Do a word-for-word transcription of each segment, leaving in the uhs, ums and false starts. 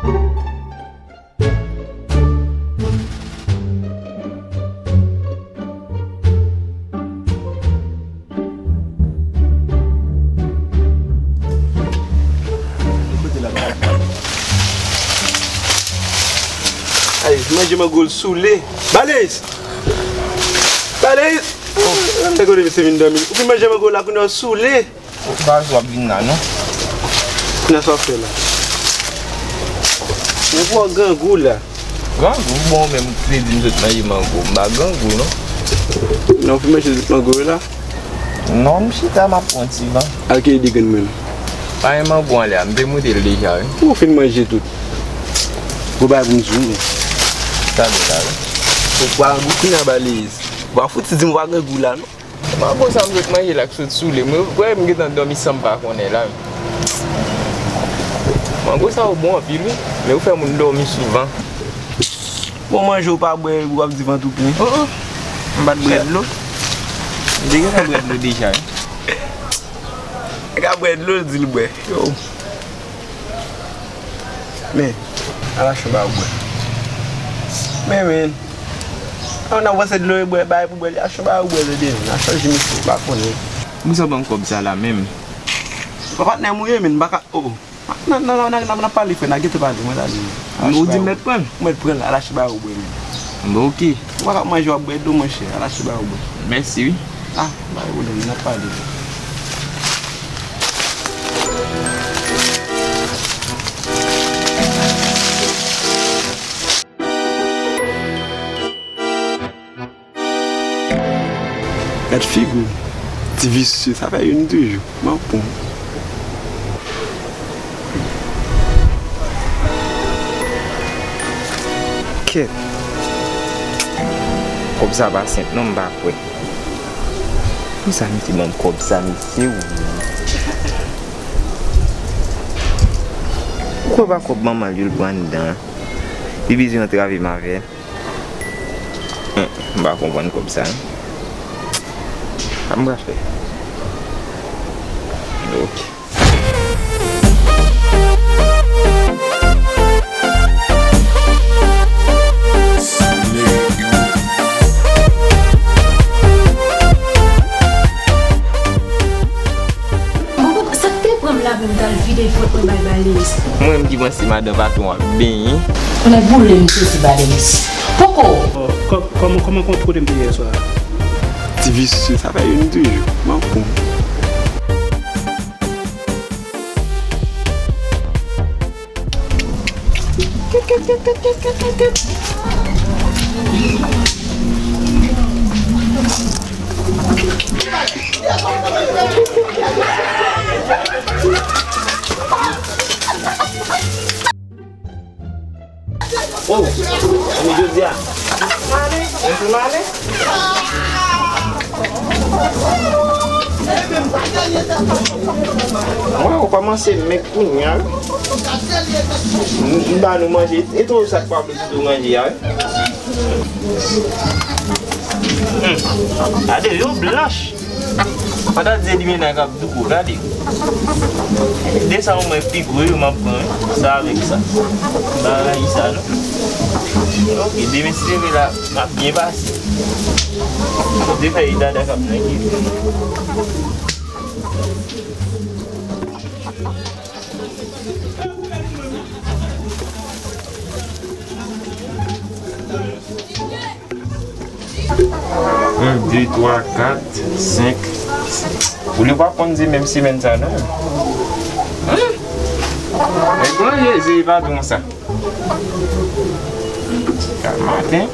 Ay, manje mango l soule. Baliz! Baliz! Oh, se kote misye vin dòmi. Ou fin manje mango la, kounye a w soule. Ou pa w ap vin la, non? Kounye a sa w ap fè la? Mwen wè w grangou la. Grangou? Bon, ou menm ki te di m sot manje mango. M pa grangou, non. Non, w fin manje tout mango yo la? Non, m chita, m ap pran ti van. Al kite de grenn mwen. Pa gen mango anlè a, m te moute l deja, wi. Ou fin manje tout. Gwo bagay pou m di w. Sa vle la, wi. Ou pa grangou kounye a, Baliz. Ou pa fouti di m w pa grangou la, non. Mango sa m sot manje la k sot soule m. Ou kwè m gentan dòmi san m pa konnen la. Mango sa yo bon anpil, wi. Men yo fè moun dòmi souvan. Bon, manje ou pa bwè, ou ap di vant ou plen. Oh, oh. M pa t bwè dlo. M te gentan bwè dlo deja, wi. Nèg la bwè dlo, l di l bwè. Yo. Men, al achte yon bagay pou bwè. Men, men. An, nan panse dlo e bwè, bagay pou bwè, li achte yon bagay pou bwè, tande. Nan chanje misye, ou pa konnen. Poukisa w ban m kòb sa la menm? Patnè m ou ye, men, m pa ka, oh, oh. Nan, nan, nan, nan, nan pale, frè, nan gentan pale, mwen tande. Ou di m mèt pran l? Ou mèt pran l, al achte bagay pou bwè, men. Bon, ok. Ou pa ka manje, w ap bwè dlo, monchè, al achte bagay pou bwè. Mèsi, wi. Ah, pa gen pwoblèm, n ap pale. Gad figi w, ti visye, sa fè youn toujou. M ap pran w. Kèt. Kòb sa pa senp non, m pa kwè. Poukisa misye ban m kòb sa, mesye ou? Ou kwè pa kòb manman l yo l pran anndan an? Li bezwen antrave m avè l. Hum, m pa konprann kòb sa, non. Sa m pral fè? Ok. Mwen menm ki panse madan patwon ap benyen. Konnen boule m sezi Baliz. Poko! Kò-, kò-, kòman, kòman, kòman kote m te ye yè swa a? Ti visye, sa fè youn toujou. M ap pran w. Oh, men jodi a. Mwen sou male. Mwen, ou kòmanse menk kounye a, wi. M, m ba nou manje. E tou sa k pa vle kite w manje a, wi. Hmm. Gade, yo blanch. Pandan di di mennaj k ap douko, gade. De sa ou mwen pi gwo yo, m ap pran, wi. Sa avèk sa. M pa rayi sa, non. Ok, demen si Dye vle la, m ap byen pase. Kote fè e dada k ap nan ki. Yon, de, twa, kat, senk. Ou li pa konn di menm semèn sa, non? Hmm? E bon, Jezi, e patwon sa. Ka maten.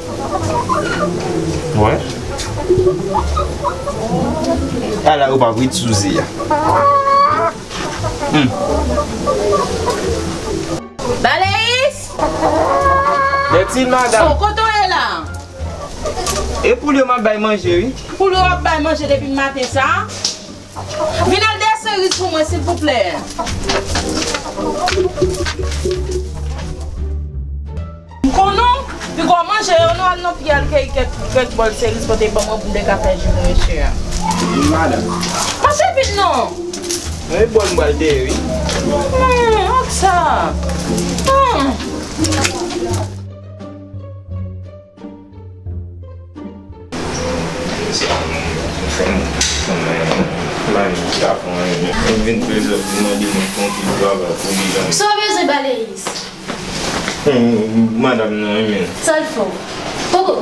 Wè. Ala, ou pa vrit sou zi a. Hmm. Baliz! Bètin, madanm. Oh, kote w ye la? E poul yo m ap bay manje, wi. Poul yo w ap bay manje depi maten sa? Vin al dèyè seriz pou mwen, silvouplè. M konnen w, piga w manje yo, non, al nan pye al keyi kèk, kèk bòl seriz pote ban mwen pou m te ka fè ji pou mesye a. Wi, madanm. Pase vit non. Mwen bòl m pral dèyè, wi. Hmm, ak sa. Hmm. Ka fè anyen. Mwen vin prezè pou mande mwen fè yon ti travay pou li la. Sa w bezwen, Baleyis? Hmm, madanm nan, wi, men. Sa l fè w? Poko,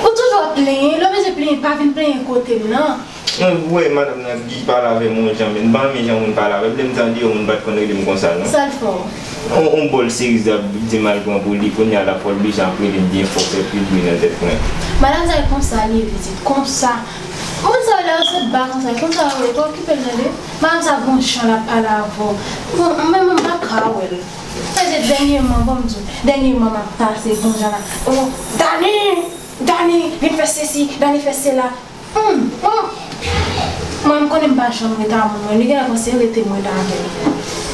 ou toujou ap plenyen, lè w bezwen plenyen, pa vin plenyen kote m, non. Mwen wè madanm nan ki pale avè m yon jan, men m pa renmen jan moun pale avè m. Lè m tande yon moun pa t konn rele m konsa, non. Sa l fè w? On, on bòl seriz ap di m al pran pou li, kounye a l ap oblije ap rele m byen fò, fè pi bri nan tèt mwen. Madanm sa e konsa li ye, pitit, konsa. Moun sa yo lè yo sot ba konsa, e konsa yo ye, pa okipe l tande. Madanm sa gon jan l ap pale avè w. Bon, mwen menm m pa ka wè l. Sa se dènyèman, ban m di w, dènyèman m ap pase gon jan la. Oh, Dani! Dani, vin fè sesi, Dani fè sela. Hmm, hmm. Mwen, m konnen m pa janm ret a moun mwen. Li genlè panse rete m ret avè l.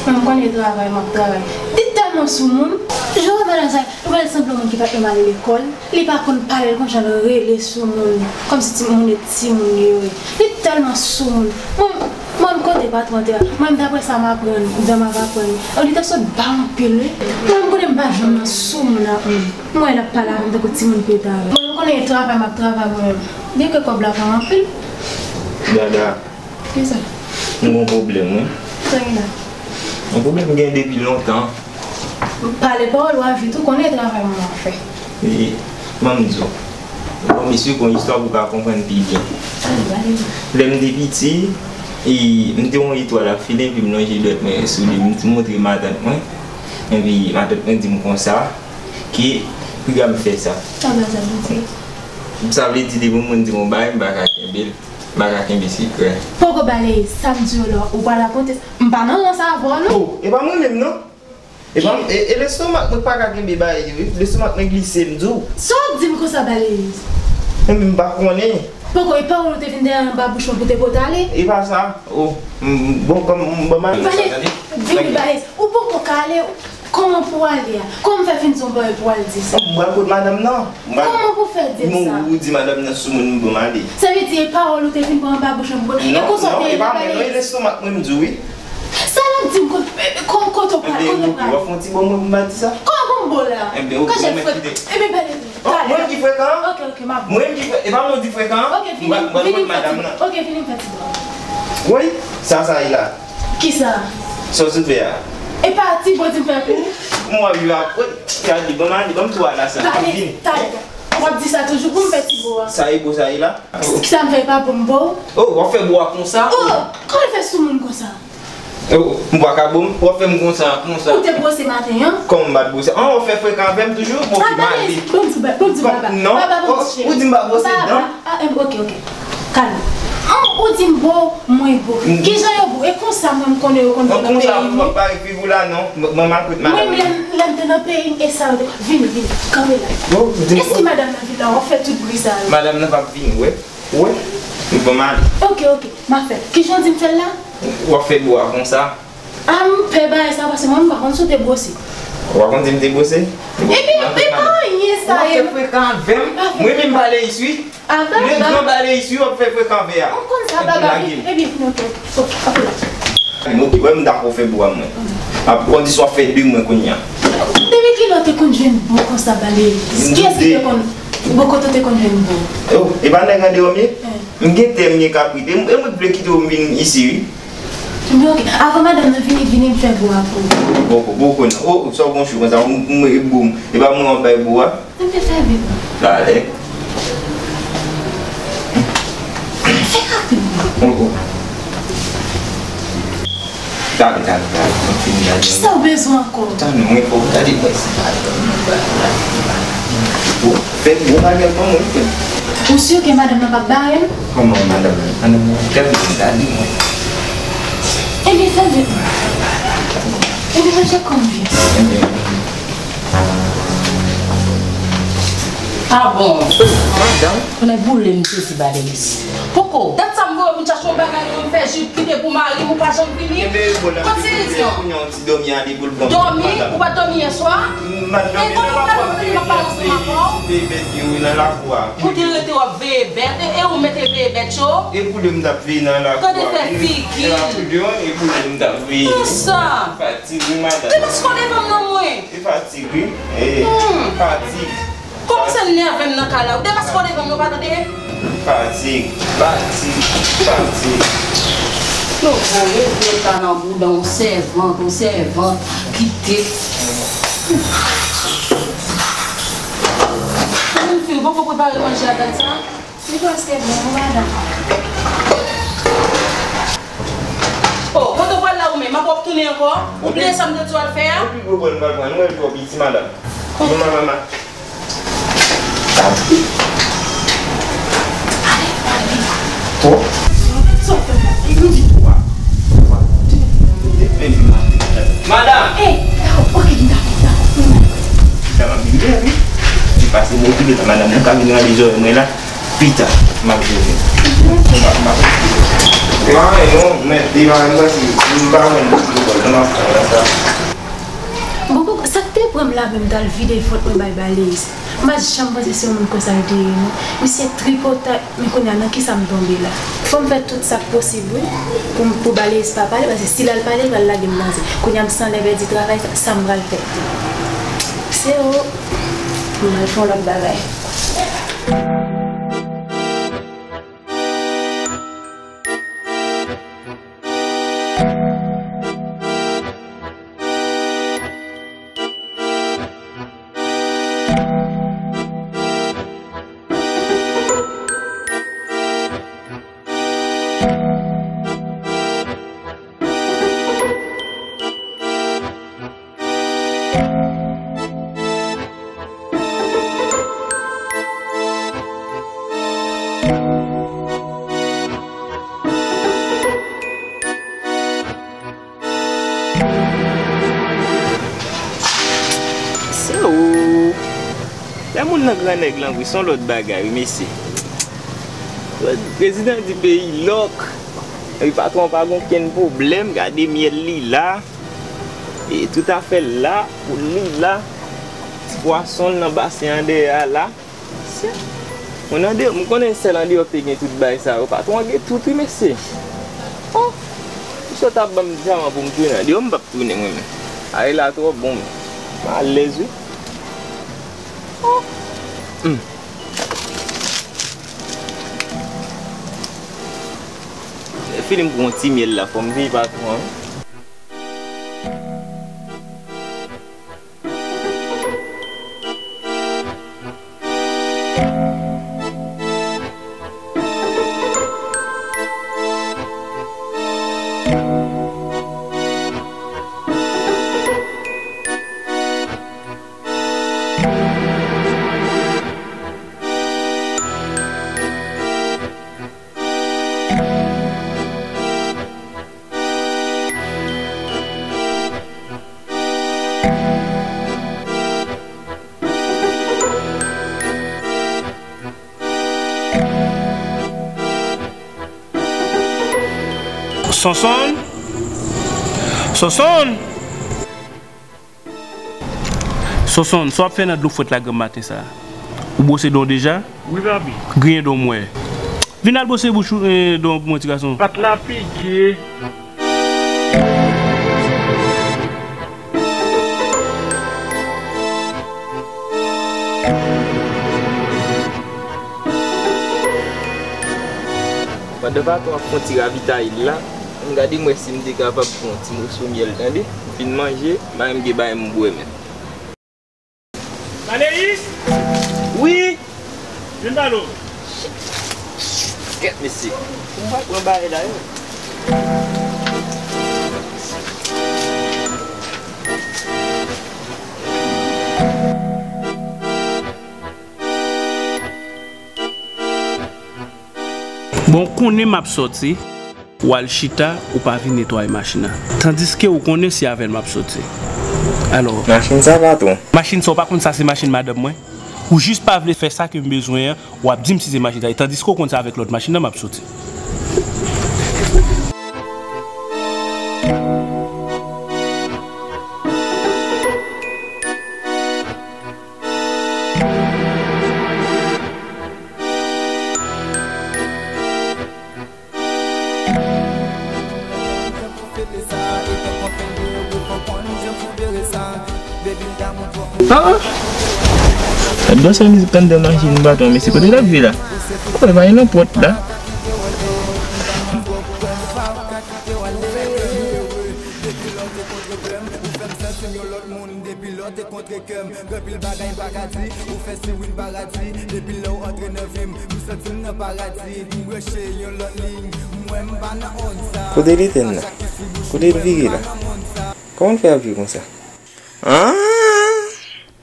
Mwen, m konnen e travay m ap travay. Li tèlman sou moun. Jewova nan sa, ou wè l sanble moun ki pa t menm al lekòl. Li pa konn pale, l gon jan l rele sou moun. Kòmsi timoun e timoun li yo ye. Li tèlman sou moun. Mwen, mwen, m kote patwon te a. Mwen, daprè sa m aprann, dan m ap aprann. Oh, li ta sot ba anpil, wi. Mwen, m konnen m pa janm nan sou moun ak moun. M wè l ap pale avè m tankou timoun pete avè m. Mwen, m konnen e travay m ap travay mwen menm. Byenke kòb la pa anpil. Dada. Kisa? M gon pwoblèm, wi. Sa gen la? Yon pwoblèm m gen depi lontan. Pale pawòl ou a vit, ou konnen e travay mwen ap fè. E, ban m di w. Bon, mesye, gon istwa pou w ka konprann pi byen. Lè m te piti, e, m te wè yon etwal ap file, epi m lonje dwèt mwen sou li, m montre matant mwen. Epi matant mwen di m konsa, ke piga m fè sa. Sa bagay sa vle di? Sa vle di depi yon moun di m yon bagay, m pa ka kenbe l. M pa ka kenbe sekrè. Poko Baleyis, sa m di w la, ou pa rakonte. M pa nan rans avè w, non. Oh, e pa mwen menm, non. E pa m, e, e lestomak mwen k pa ka kenbe bagay yo, wi. Lestomak mwen glise, m di w. Sa w ap di m konsa, Baleyis? Mwen menm m pa konnen. Poko, e pawòl ou te vin dèyè anba bouch mwen pou te pote ale? E pa sa. Oh, m, m, bon, kòm m, m, ban m ale. Baleyis, vini, Baleyis. Ou poko ka ale? Kòman pou w ale a? Kòman w fè fin di yon bagay pou w al di sa? M pral kot madanm nan. M pral... Kòman pou w fè di sa? Ou di madanm nan sou moun, m bon, m ale. Sa vle di e pawòl ou te vin pran anba bouch mwen pou... E konsa w te ye la, Baleyis? Non, non, e pa mwen, non, e lestomak mwen, m di w, wi. Sa l ap di m, kote, kote w pral, kote w pral? W ap fè yon ti bon mo pou m pa di sa? Kòman bon mo la? Enben, ok, kajèt frèk. Enben, Baleyis, talè. Mwen ki frekan? Ok, ok, m ap... Mwen ki frekan? E pa mwen ki frekan? Ok, vini, vini m fè ti bon. Ok, vini m fè ti bon. Woy, sa sa ye la? Kisa? Sa w sot fè a? E pa ti bon di m fè pou ou? Mwen ap viv ak, woy, gade, ban m ale, ban m tou al la sa. Talè, talè. W ap di sa toujou pou m fè ti bo a. Sa e bo sa ye la? Kisa m fè pa bon m bo? Oh, w ap fè bo a konsa? Oh, kòman l fè sou moun konsa? Oh, m pa ka bo m, w ap fè m konsa, konsa. Ou te bwose maten an? Kòman m pa t bwose? An, w ap fè frekan avè m toujou? Bon, ok, m ale. Ban m di w, ban m di w baba. Non. Baba, ban m di cheri. Ou di m pa bwose dan? Ah, em, ok, ok. Kalme. An, ou di m bo, mwen bo. Kijan yo bo? E konsa mwen m konnen yo konn fè nan peyi m. Konsa, mwen pa figi w la, non. Mwen, mwen mal kout madanm nan. Mwen, lè m, lè m te nan peyi m, e sa yo te... Vini, vini, kanpe la. Bon, m di... E si madanm nan vin la, w ap fè tout bri sa yo. Madanm nan p ap vini, w wè. W wè. M pran mal. Ok, ok, m ap fè. Kijan w di m fè l la? W ap fè bo a konsa. A, m pè bagay sa, paske mwen, m pa konn si w te bwose. W pa konn si m te bwose? Epi, e pa anyen sa ye. W ap fè frekan avè m. Mwen menm Baleyis, wi. Avè m, le gran Baleyis, wi, w ap fè frekan avè a. M konn sa, baba, epi, epi, non, ok, ok. Ok, wè m dakò fè bo a mwen. Ap kondisyon w ap fè de mwen kounye a. Depi kilè w te konn jwenn bo konsa, Baleyis? Kiyès ki te konn bo, kote w te konn jwenn bo? Oh, e pa nèg andeyò m ye? M gen tè, m gen kabrit. E m, e mwen k vle kite w m vin isi, wi. Ebyen, ok. Avan madanm nan vini, vini m fè bo a pou ou. Poko, poko, non. Oh, oh, sa w gon chou konsa, m, m, e bo m. E pa mwen w ap bay bo a? Ebyen, fè vit. Talè. Fè rapid, non. Oh, oh. Talè, talè, talè. Mwen fini gade. Kisa w bezwen ankò? Tann mwen, fò w gade mwen si pa tann mwen ba la. Bon, fè bon bagay ban mwen, frè. Ou si ke madanm nan p ap bare m? Kòman madanm nan? Madanm nan tèlman gade mwen. Ebyen, fè vit. Ebyen, manje konbyen? Ebyen. Ah bon? Madanm. Konnen boule m sezi Baleyis. Poko. Dat sa m voye w vin chache yon bagay, mwen m fè jip kite pou mari m, ou pa janm vini. Kot Selizyon? Ti dòmi ale pou l pran madanm. Dòmi? Ou pa t dòmi yè swa? M pa t dòmi, non, papa, m te veye bèt yo nan lakou a. Ou te rete w ap veye bèt, e, e ou mete veye bèt yo? E boule m t ap veye nan lakou a. Tande fè figi. Nan lakou deyò, e boule m t ap veye. Konsa. Fatig wi, madanm. Depaske w devan m nan mwen. E fatig wi. E fatig. Kòmanse nève m nan kay la. Ou depaske w devan m nan, ou pa tande? Fatig, fatig, fatig. Yo voye pye ta nan bouda yon sèvant, yon sèvant kite. Menm fi, ou poko prepare manje a dat sa? Li prèske bon, wi, madanm. Oh, kote w pral la ou menm? Apre w ap tounen ankò? Ou bliye sa m te di w al fè a? Yon pi gwo bòn m pral pran, nou wè l twò piti, madanm. Manman, manman. Twò? Sa w fè la? Li di twa. Madanm! Eh, ok, dakò, dakò. Sa va byen, wi. Li pase mwen okipe ta madanm, mwen ka vin ranje zòrèy mwen la. Pita, m ap vini. M ap, m ap. Li pa renmen non, men li pa renmen sa si m pa renmen li, li pa renmen sa. Bon, bon, sa k te pran m la menm t al vide vant mwen bay Balèz. M pa t janm panse se yon moun konsa l te ye, non. Misye tripotay, men kounye a nan kisa m tonbe la? Fò m fè tout sa k posib, wi, pou, pou Balèz pa pale, paske si l al pale, l pral lage m nan zen. Kounye a m sanlè pèdi travay, sa, sa m pral fè? Se o, m al fè yon lòt bagay. Se ou. Lè moun nan gran nèg lan, wi, se yon lòt bagay, wi, mesye. Prezidan di peyi lòk. Epi patwon pa gen okenn pwoblèm, gade myèl li la. E tout afè l la, poul li la, ti pwason l nan basen an dèyè a la. Mwen nan deyò, m konnen sèl andeyò ki te gen tout bagay sa yo. Patwon an gen tout, wi, mesye. Oh! Misye t ap ban m dyaman pou m tounen andeyò, m p ap tounen mwen menm. Ay la twò bon, m alèz, wi. Oh! Hmm. Lè fini m pran yon ti myèl la, fò m veye patwon an. Sonsonn? Sonsonn? Sonsonn, sa w ap fè nan dlo frèt la granm maten sa a? Ou bwose don w deja? Wi, papi. Griyen don w m wè. Vin al bwose bouch ou, eh, don w pou mwen, ti gason. Pat la pike. Pandan patwon ap fè yon ti ravitay la, m gade m wè si m te kapab pran yon ti moso myèl, tande. M fin manje, m gen bagay m bwè menm. Anaïs! Wi! Vin pale w. Kèt, mesye. M pral pran bagay la, yo. Bon, konnen m ap sòti, w al chita, ou pa vin netwaye machin nan. Tandiske ou konnen se avè l m ap sòti. Alò. Machin sa, patwon? Machin sa, ou pa konn sa se machin madanm mwen? Ou jis pa vle fè sa ke m bezwen an, w ap di m si se machin sa. E tandiske ou konn se avèk lòt machin nan m ap sòti. Ah, ah. Gad bò sa mizik anndan machin baton, mesye, kote l ap jwe la? Oh, li pa gen nan pòt la. Te kontre kè m, gen anpil bagay m pa ka di. Ou fè siwin paradi. Depi lè w antre nan vi m, m santi m nan paradi. M branche yon lòt liy, m wè m pa nan onn sa. Kote l ete n la? Kote l vire la? Kòman l fè ap jwe konsa? Ah!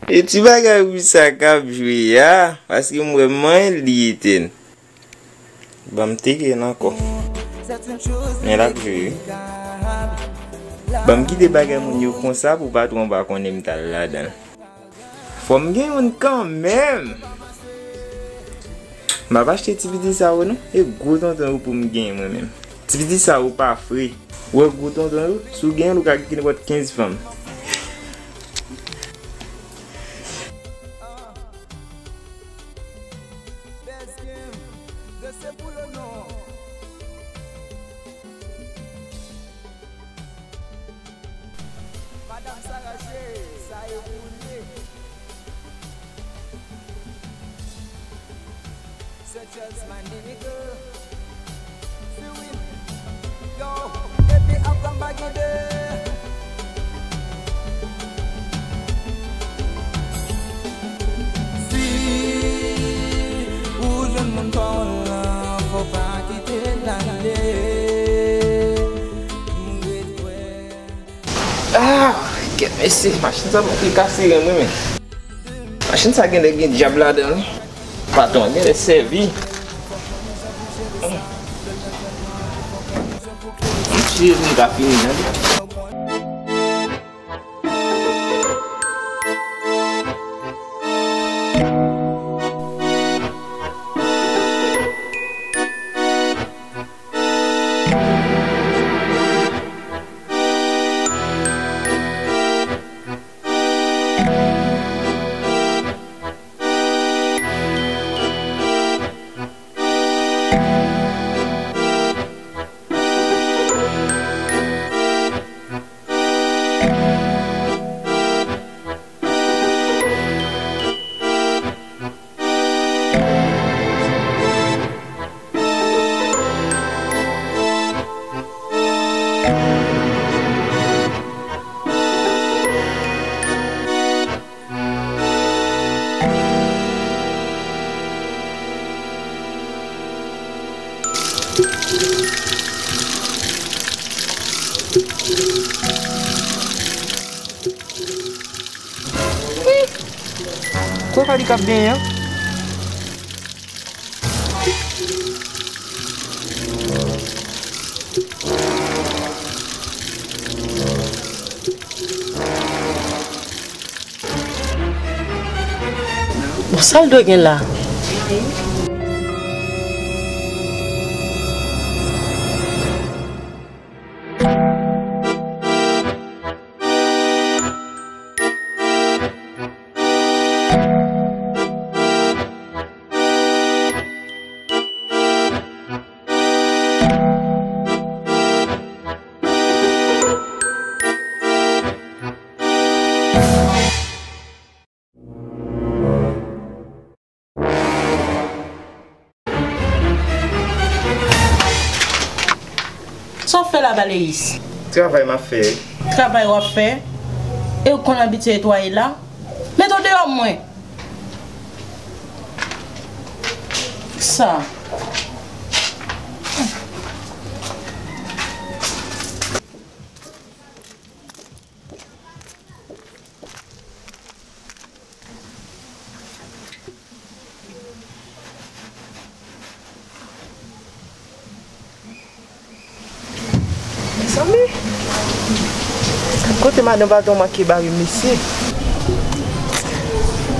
E ti bagay wi sa k ap jwe a, paske m wè manyen li ete n. Ban m teke n ankò. Men l ap jwe wi. Ban m kite bagay moun yo konsa pou patwon pa konnen m t al ladan l. Fò m gen youn kanmenm. M ap achte ti piti sa yo non. E gwo tonton yo pou m gen mwen menm. Ti piti sa yo pa fre. Ou wè gwo tonton yo, si w gen l, ou ka kite nenpòt kenz fanm. Madanm Saraje, sa e pou li. Such as my nigga. Feel me? Yo, epi ap kòm bagide. Si ou jwenn moun pa w lan, fò pa kite l ale. M ret kwè. Ah, kèt mesye, machin sa manke kase ren mwen, men. Machin sa genlè gen dyab ladan l wi. Patwon an genlè sèvi. M tire vin ka fini, tande. Kwe pa li k ap benyen an? Bon, sa l dwe gen la? Sa w ap fè la, Baleyis? Travay m ap fè. Travay w ap fè? E w konn abitye netwaye la? Mete w deyò mwen! Sa. Mezanmi, kote madan patwon manke bare mesye.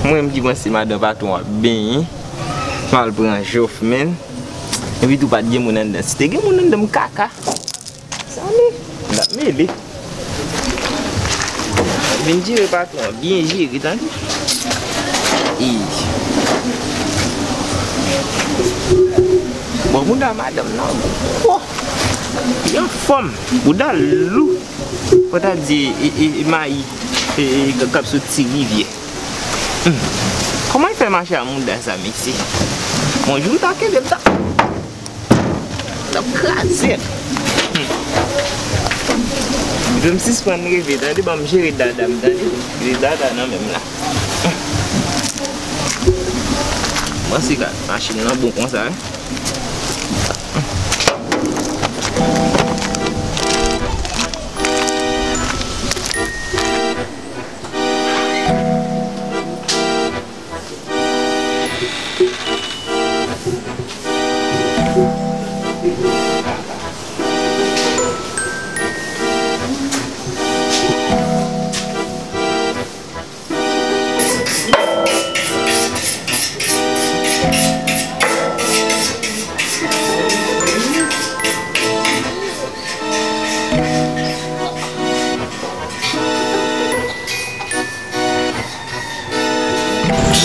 Mwen menm ki panse madan patwon ap benyen, m al pran jòf menm. Epi tou pa t gen moun anndan. Si te gen moun anndan, m kaka. Mezanmi, m t ap mele. Vin jere patwon an, byen jere, tande. Ey. Bon, bouda madanm nan gwo. Li anfòm. Bouda lou. Fò ta di, e, e, e mayi, e, e, k ap sot Ti Rivyè. Hmm. Kòman l fè mache a mouda sa, mesye? Yon jou m ta kenbe, m ta, m t ap kraze l. Hmm. Dwe m sispann reve, tande, ban m jere dada m, tande. Jere dada nan men m la. Mwen se gad, machin nan bon konsa, wi.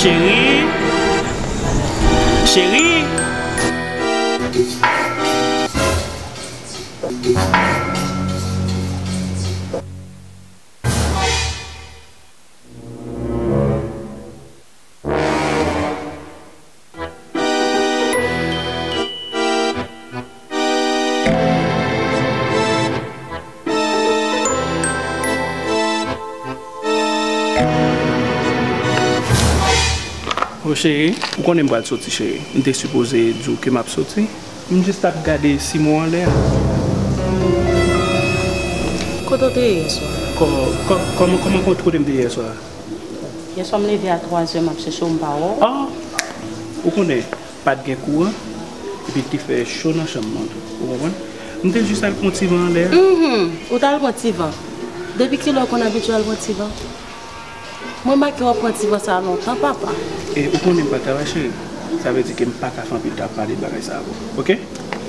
Cheri, cheri. O cheri, ou konnen m pral soti, cheri. M te sipoze di w ke m ap soti. M jis t ap gade Simon anlè a. Kote w te ye yèswa? Kò-, kò-, kòman, kòman, kote m te ye yèswa? Yèswa m leve a twazè, m ap chèche w, m pa wè w. Ah! Ou konnen, pa t gen kouran, epi l te fè cho nan chanm nan tou. Ou konprann? M te jis al pran ti van anlè a. Mhm, ou t al pran ti van. Depi kilè w konn abitye al pran ti van? Mwen make w ap pran ti van sa lontan, papa. E ou konnen m pral travay, cheri. Sa vle di ke m pa ka fè anpil tan ap pale de bagay sa avè w. Oke?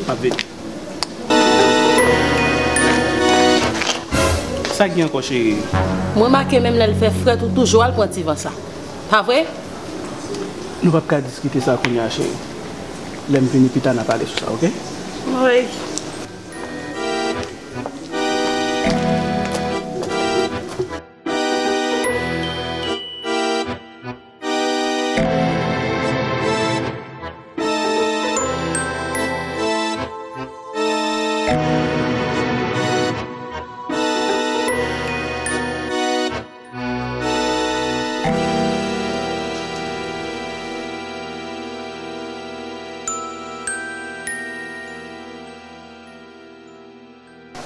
M ap vini. Sa gen ankò, cheri? Mwen make menm lè l fè frèt, ou toujou al pran ti van sa. Pa vre? Nou p ap ka diskite sa kounye a, cheri. Lè m vini pita, n a pale sou sa, oke? Wi.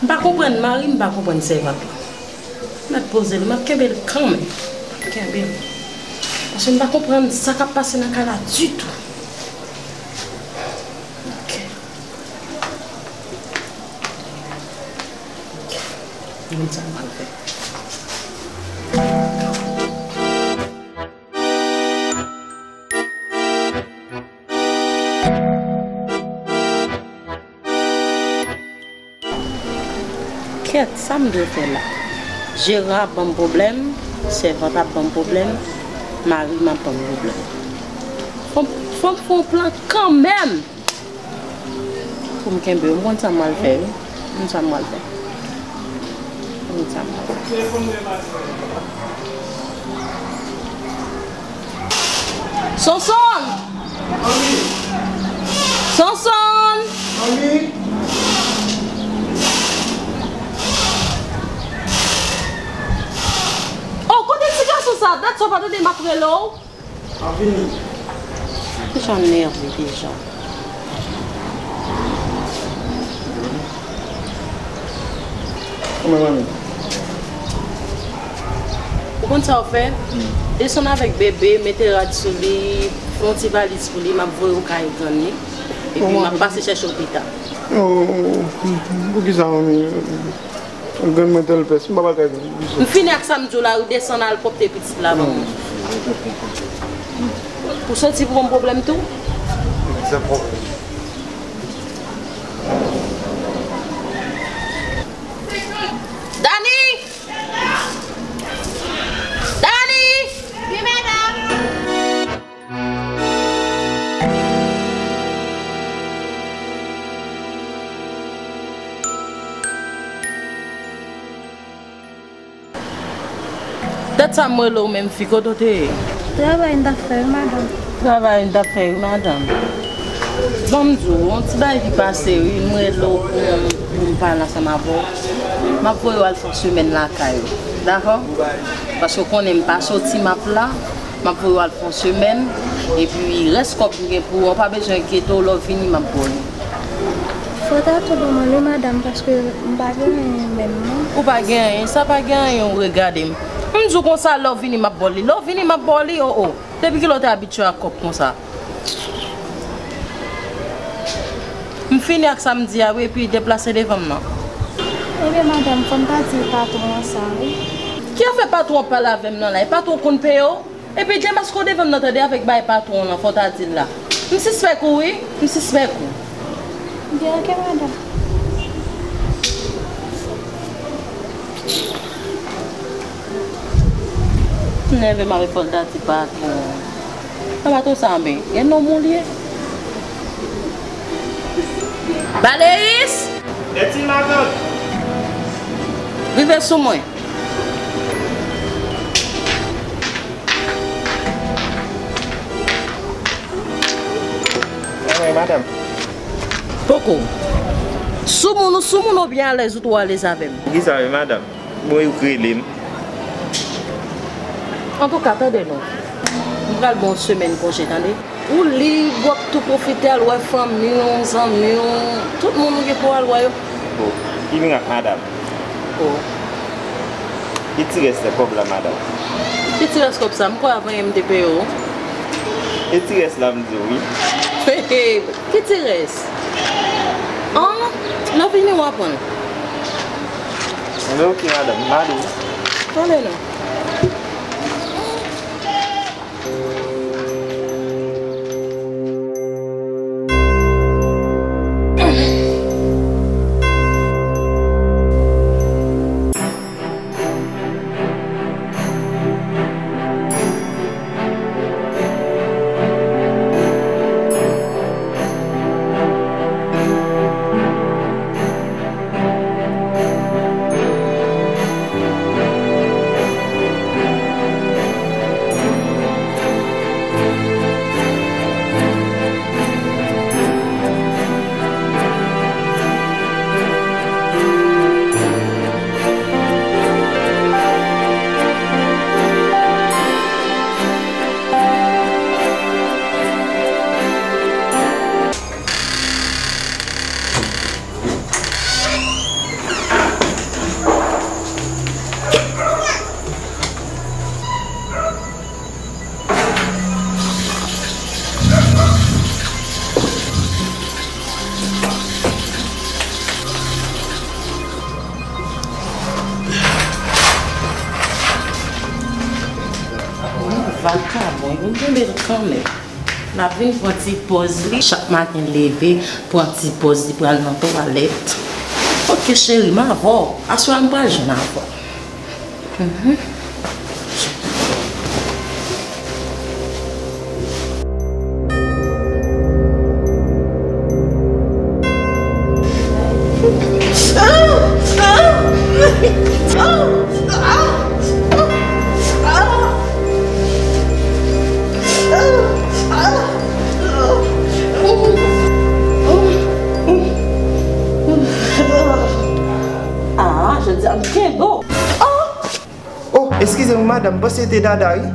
M pa konprann mari, m pa konprann sèvant la. Mèt poze l, m ap kenbe l kanmenm. M ap kenbe l. Paske m pa konprann sa k ap pase nan kay la ditou. Ok. Ok. M konn sa m pral fè. Kèt, sa m dwe fè la? Jera ap ban m pwoblèm, sèvant ap ban m pwoblèm, mari m ap ban m pwoblèm. Fò m, fò m fè yon plan kanmenm pou m kenbe yo. M konn sa m pral fè, wi. M konn sa m pral fè. M konn sa m pral fè. Sonson! Sonson! Oh, kote ti gason sa? Dat sa w pa tande m ap rele w? M ap vini. Deja nève deja. Kòman manmi? Ou konn sa w fè? Hmm. Desann avèk bebe, mete rad sou li, fè yon ti valiz pou li, m ap voye w kay grann li. Epi m ap pase chèche w pita. Oh, poukisa manmi? Grann mwen tèl pès, m pa pral kay grann. M fini ak sa m di w la wi, desann al pwòpte pitit la ban mwen. Ou santi pou ban m pwoblèm tou? Sa pwòp. Dani! Dani! Wi, madanm. Dat sa m rele w menm fi, kote w te ye? Travay m t ap fè wi, madanm. Travay m t ap fè wi, madanm. Ban m di w, yon ti bagay ki pase wi, m rele w pou, pou m pale ansanm avè w. M ap voye w al fè yon semèn lakay ou. Dakò? Paske w konnen m pa soti, m ap la. M ap voye w al fè yon semèn. Epi rès kòb m gen pou ou an, w pa bezwen enkyete w, lè w vini, m ap ba w li. Fò w ta tou ban mwen li, madanm, paske m pa gen anyen menm, non. Ou pa gen anyen? Sa pa gen anyen, ou regade m. M di w konsa, lè w vini, m ap ba w li. Lè w vini, m ap ba w li, o, o. Depi kilè w te abitye ak kòb konsa? M fini ak sa m di a wi, epi deplase devan m nan. Ebyen, madanm, fò m ta di patwon an sa, wi. Ki afè patwon ap pale avè m nan la? E patwon konn peye w? Epi demaske w devan m nan, tande, avèk bagay patwon an lan, fò w ta di l la. M sispèk ou, wi. M sispèk ou. Byen, oke, madanm. M nève m avèk fò l ta di patwon an. Sa pa tou sa, men gen nonm ou li ye. Baleyis! Eti matant! Rive sou mwen. Anmwey, madanm. Poko. Soumoun ou soumoun oubyen alèz ou twò alèz avè m? Poukisa wi, madanm? Bon, e ou k rele m. Antouka, tande non. M pral ba w yon semèn konje, tande. Ou lib, w ap tou pwofite al wè fanmi w, zanmi w, tout moun ou gen pou w al wè yo. Oh, ki mirak, madanm? Oh. Ki ti rès kòb la, madanm? Ki ti rès kòb sa? M kwè avan yè m te peye w. E ti rès la m di w, wi. Ki ti rès? An, lè w vini w a pran l. Enben, oke, madanm, m ale. Ale non. Vakabon, yo kenbe l kanmenm. L ap vin pran ti pòz li. Chak maten leve, pran ti pòz li pral nan twalèt. Oke, cheri, m avè w. Aswè a m pral jwenn avè w. Mhm. Ah, jodi a m kenbe w. Oh! Oh, eskize m, madanm, m panse se te dada, wi.